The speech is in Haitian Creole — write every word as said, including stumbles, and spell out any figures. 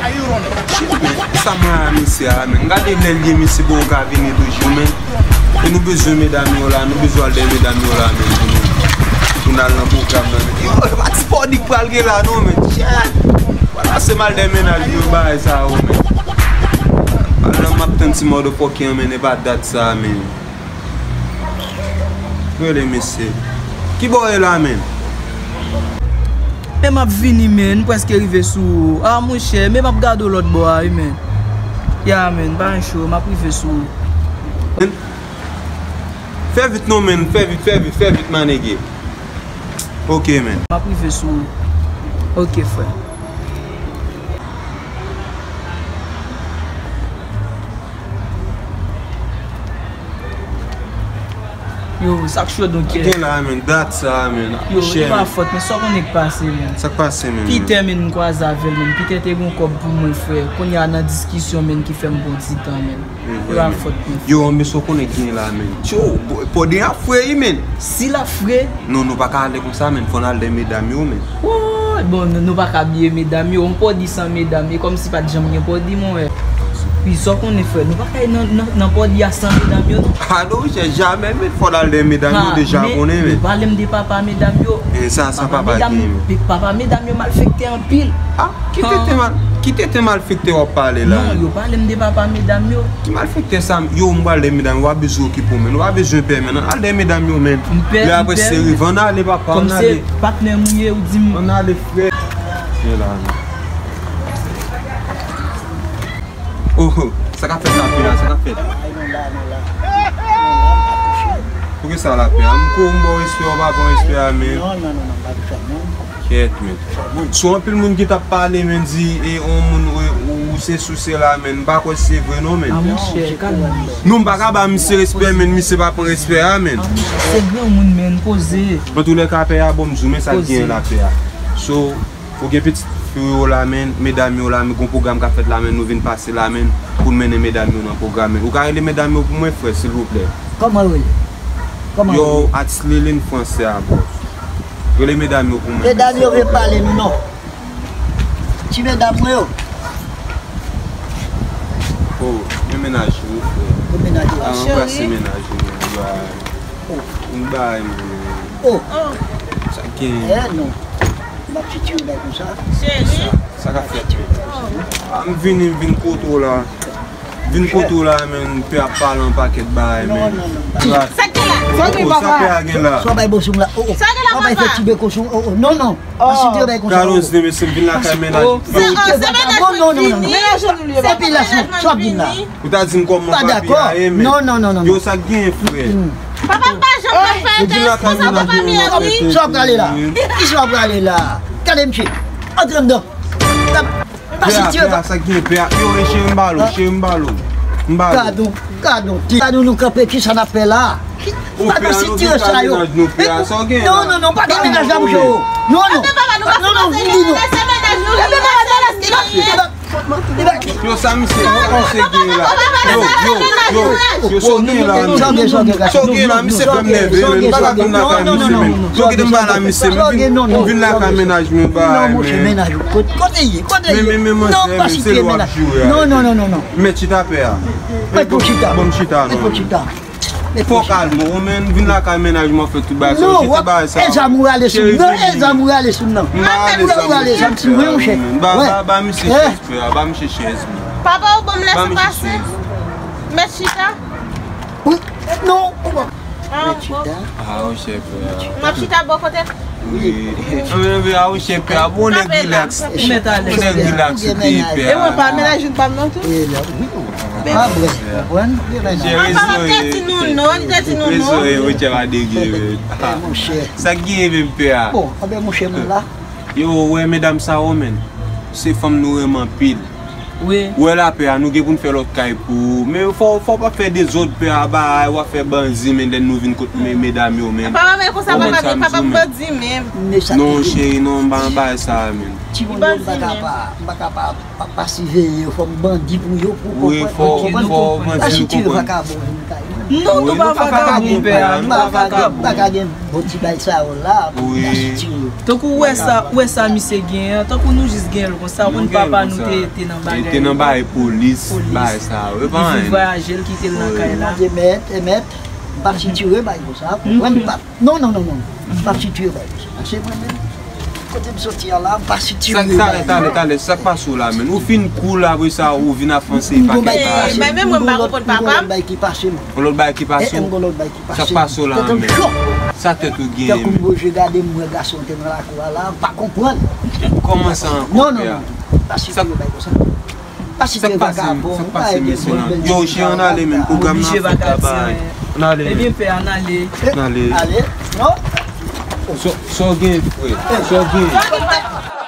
Shit, men, sa mwen a misye a, men. Gade lè l ye, misye poko ka vini toujou, men. E nou bezwen medam yo la, nou bezwen al dèyè medam yo la, men, pou nou, pou n al nan pwogram nan, men. Yo, e pa ti pòdik pral gen la, non, men. Shit. Vwala, se m al dèyè mennaj yo, bagay sa yo, men. Al nan m ap tann ti motherfucker, men, e pa dat sa, men. Rele mesye. Kibò w ye la, men? Men m ap vini, men, m prèske rive sou ou. Ah, monchè, men m ap gade w lòt bò a, wi, men. Ya, men, pa gen cho, m ap rive sou ou. Fè vit non, men, fè vit, fè vit, fè vit, manege. Ok, men. M ap rive sou ou. Ok, frè. Yo, sa k cho donk. Gen la, men, dat sa, men. Yo, e pa fòt, men sa w konnen k pase, men. Sa k pase, men? Pitè, men, m kwaze avè l, men. Pitè te gon kòb pou mwen, frè. Kounye a nan diskisyon, men, ki fè m pran ti tan, men. E pa fòt, men. Yo, men sa w konnen k gen la, men. Tjo, pòdi a fre, wi, men. Si l ap fre? Non, nou pa ka ale konsa, men. Fò n al dèyè medam yo, men. Woy, bon, nou, nou pa ka bliye medam yo. Yon pòdi san medam, e kòmsi pa t janm gen pòdi, mon frè. Wi, sa w konnen, frè, nou pa ka nan, nan, nan pòdi a san medam yo, non. Ah, non, monchè, jamè, men, fò n al dèyè medam yo, deja konnen, men. Yo pale m de papa medam yo. E sa, sa papa gen, men. Papa medam yo malfektè anpil. Ah, ki tenten mal, ki tenten malfektè w ap pale la? Non, yo pale m de papa medam yo. Ki malfektè sa? Yo, m pral dèyè medam yo, w ap bezwen okipe w, men. W ap bezwen pè, men. Al dèyè medam yo, men. Lè apre se rive, ann ale, papa, ann ale. Kòmsi patnè m ou ye, ou di m. Ann ale, frè. Vin la, men. Oh, oh, sa k ap fèt la, pè a, sa k ap fèt? Poukisa la, pè a? M kou, m ba w respè, w pa pran respè a, men. Non, non, non, non, m pa di sa, non. Kèt, men. Sou anpil moun ki t ap pale, men, di, e, on moun, ou, ou se sou se la, men. M pa kwè se vre, non, men. Ah, monchè, kalme. Non, m pa ka ba misye respè, men, misye pa pran respè a, men. Se granmoun, men, poze. Antoulèka, pè a, bon, m zoumen sa k gen la, pè a. So, Ou gen pitit fi w yo la, men, medam yo la, men, gon pwogram k ap fèt la, men, nou vin pase la, men, pou n mennen medam yo nan pwogram, men. Ou ka rele medam yo pou mwen, frè, silvouplè? Kòman yo rele? Kòman yo rele? Yo, atis Liline Fransè a, bòs. Rele medam yo pou mwen. Medam yo vle pale nou, non. Ti medam mwen yo. Oh, men mennaj ou, frè. Men mennaj ou. Ah, anbrase mennaj ou, men. Bay. Oh. M bay, men. Oh. Sa gen? Eh, non. M ap sitire bay konsa. Cheri. Sa, sa ka fèt, men. Ah, m vini, m vin kote w la. Vin kote w la, men, pè ap pale yon pakèt bagay, men. Non, non, non. Sa gen la? Sa gen, papa? Sa pè a gen la? Sa w bay bòs ou la? Oh, oh. Sa gen la, papa? Sa w bay fè ti bèk ou, oh, oh. Non, non. Pa sitire bay konsa. Carlos, de mesye, m vin lakay mennaj. Oh, se, oh, se mennaj nou vini. Non, non, non, non. Epi la, sa w ap vin la? Ou ta di m kòman papi a ye, men. Non, non, non, non. Yo, sa k gen, frè? Papa pa janm ap fè tès konsa pou fanmi an, wi. Sa w ap prale la? Kisa w ap prale la? Gade misye. Antre anndan. Pa sitire. Pè a, sa k gen, pè a? Yo, e cheri, m ba l ou, cheri, m ba l ou. M ba l ou. Gadon, gadon. Gadon nou kanpe, kisa n ap fè la? Pa sitire sa yo. Non, non, non, pa gen mennaj la, monchè. Non, non. Non, non, m di non. Yo, sa misye, yo, sa misye gen la? Yo, yo, yo, yo, sa w gen la? Sa w gen la? Misye fè m nève, men. M pa ka vin lakay misye, men. Yo, kite m pale a misye, men. M vin lakay mennaj mwen, bay, men. Kote ye? Kote ye? Men, men, men, manzè, men, se lè w ap joure a. Non, non, non, non, non. Mèt chita, pè a. Mèt pou chita. Ban m chita, non. Mèt pou chita. Fò w kalme w, men, vin lakay mennaj mwen fè tout bagay sa yo. Kite bagay sa yo. E zam ou rale sou m nan, e zam ou rale sou m nan. M pa rale zam, rale zam sou mwen, monchè. Ba, ba, ba misye chèz, frè, ba misye chèz, men. Papa, ou ban m lèse pase? Mèt chita. Wi, non, ou ban m chita. Ah, monchè, frè. M ap chita bò kote. Wi. Anben, anben, a, monchè, pè a, bon, nèg rilaks. Ou mèt alèz. Bon, nèg rilaks, ou te pè a. E mwen pa mennaj ou pa m nan tou? Wi, wi. Pa vre, konprann? Papa, m te di nou non, m te di nou non. Monchè, pa dege, men. Sa k gen, men, pè a? Bon, anben, monchè, mwen la. Yo, wè, medam sa yo, men. Se fanm nou renmen anpil. Wi. Ou wè la, pè a, nou gen pou n fè lòt kay pou ou. Men fò, fò w pa fè dezòd, pè a, bay, w ap fè bandi, men, lè nou vin kot men, medam yo, men. Papa, men konsa, papa, men papa m bandi, men. Non, cheri, non, m pa nan bagay sa, men. Timoun yo, m pa ka pa, m pa ka pa, pa, pa siveye yo, fò m bandi pou yo, pou konprann. Wi, fò, fò bandi nou konprann. Pa sitire vakabon vin kay mwen. Non, nou pa vakabon, pè a, nou pa vakabon. Pa ka gen bon ti bay sa yo la pou n ta sitire. Tankou ou wè sa, ou wè sa misye genyen an, tankou nou jis genyen l konsa, ou konn papa nou te te nan bagay. Te nan bagay polis, bagay sa yo. E pa anyen. Li vin vwayaje, l kite l nan kay la. Mande mèt, e mèt, m pa sitire bay konsa, konprann pa. Non, non, non, non. M pa sitire bay konsa. Se mwen menm. Kote m soti a la, m pa sitire bay. Talè, talè, talè, sa k pase w la, menn? Ou fin koul, apre sa, ou vin ap panse pa kèk bagay. Men menm mwen m pa konprann papa m. Bay ki pase, man. Yon lòt bagay ki pase w? Yon lòt bay ki pase. Sa k pase w la, menn? Sa tèt ou genyen, Tankou m menn? Boje gade m wè gason te nan lakou a la, m pa konpran. Kòman sa ankò, Non, non, pè a? non. Pa sitire bay konsa. Pa sitire vakabon. Sa k pase, mesye lan? Yo, chè, ann ale, menn. Pwogram nan fèt la bay. Ann ale, menn. Ebyen, pè a, ann ale. Ann ale. Ale, non? Sa sa w gen, frè? Sa w gen?